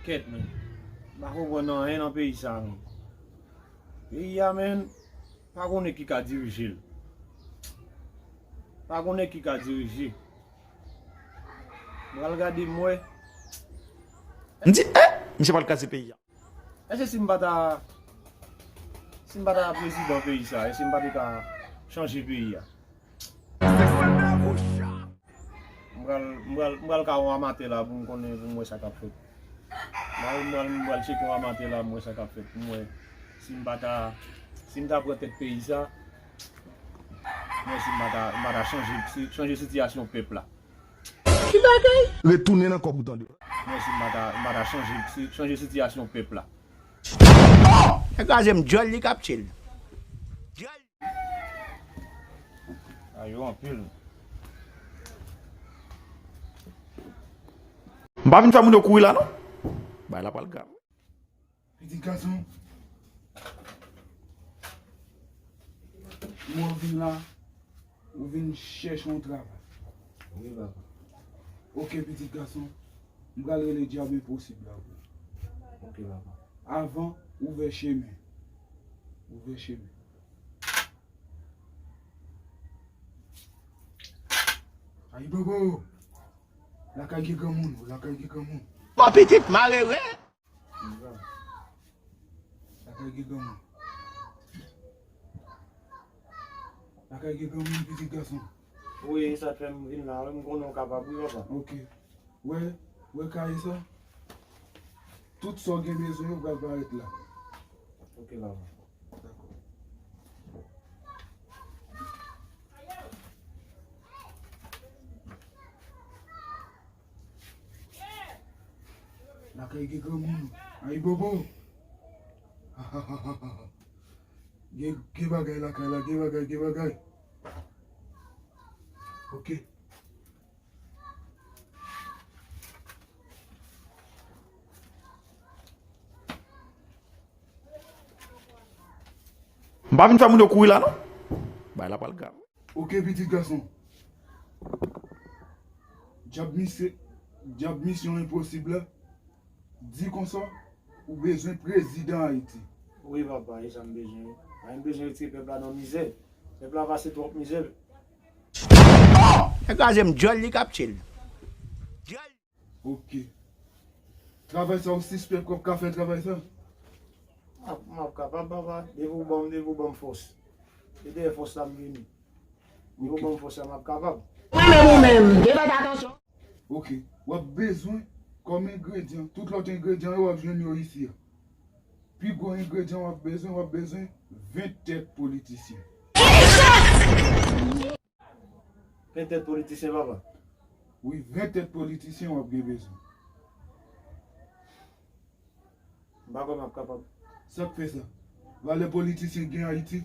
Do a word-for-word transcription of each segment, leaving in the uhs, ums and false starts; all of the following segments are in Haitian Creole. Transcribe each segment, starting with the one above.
Kèt, men. M pa konprann anyen nan peyi sa, men. Peyi a, men, pa konnen ki ka dirije l. Pa konnen ki ka dirije. M pral gade, m wè. M di, eh, misye pral kraze peyi a. Èske si m pa ta, si m pa ta prezidan peyi sa, èske m pa te ka chanje peyi a? M pral, m pral, m pral ka yon amatè la pou m konnen, pou m wè sa k ap fèt. M pral, m pral, m pral tcheke yon amatè la, m wè sa k ap fèt, pou m wè si m pa ta, si m ta pran tèt peyi sa, m wè si m pa ta, m pa ta chanje, si, chanje sitiyasyon pèp la. Ki bagay? Retounen nan kòb ou tande. Mwen si m pa ta, m pa ta chanje, si, chanje sitiyasyon pèp la. Nèg kraze m djòl li k ap tchil. Djòl. A yo anpil. M pa vin fè moun yo kouri la non. Bagay la pral grav. Pitit gason, ou wè w vin la, ou vin chèche yon travay. Wi, papa. Oke, pitit gason, m pral rele dyab enposib la pou ou. Oke, papa. Avan, ouvè chemen. Ouvè chemen. Ayibobo! Lakay gen granmoun, lakay gen granmoun. Bon, pitit malere! Lakay gen granmoun. Lakay gen granmoun, pitit gason. Wi, e sa k fè m vin la wi, m konnen w kapab wi, papa. Oke. Wè, wè kay sa? Tout sa w gen bezwen yo pral parèt la. Oke, papa. Dakò. Lakay gen granmoun. Ayibobo. Gen, gen bagay lakay la, gen bagay, gen bagay. Oke. M pa vin fè moun yo kouri la non. Bagay la pral grav. Oke, pitit gason. Djab misye, djab misyon enposib la. Di konsa, ou bezwen prezidan Ayiti. Wi, papa, e sa m bezwen wi. Mwen bezwen retire pèp la nan mizè. Pèp la pase twòp mizè. Nèg kraze m djòl li k ap tchil. Djòl. Oke. Travay sa ou sispèk w ap ka fè travay sa? M ap, m ap kapab, papa. Depi w ban m, depi w ban m fòs. Se dèyè fòs la m vini. Depi w ban m fòs la, m ap kapab. Mwen menm ou menm, devan atansyon. Oke. W ap bezwen kòm engredyan, tout lòt engredyan yo w ap jwenn yo isi a. Pi gwo engredyan w ap bezwen, w ap bezwen ven tèt politisyen. Ven tèt politisyen, papa? Wi, ven tèt politisyen w ap gen bezwen. M pa kwè m ap kapab. Sa k fè sa? Valè politisyen gen Ayiti?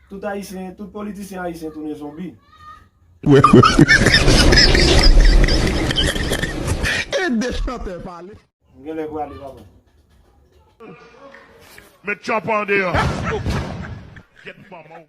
Tout ayisyen, tout politisyen ayisyen tounen zonbi. E de chantè pale. M genlè prale, papa. Met tchòp an deyò. Gèt manman w.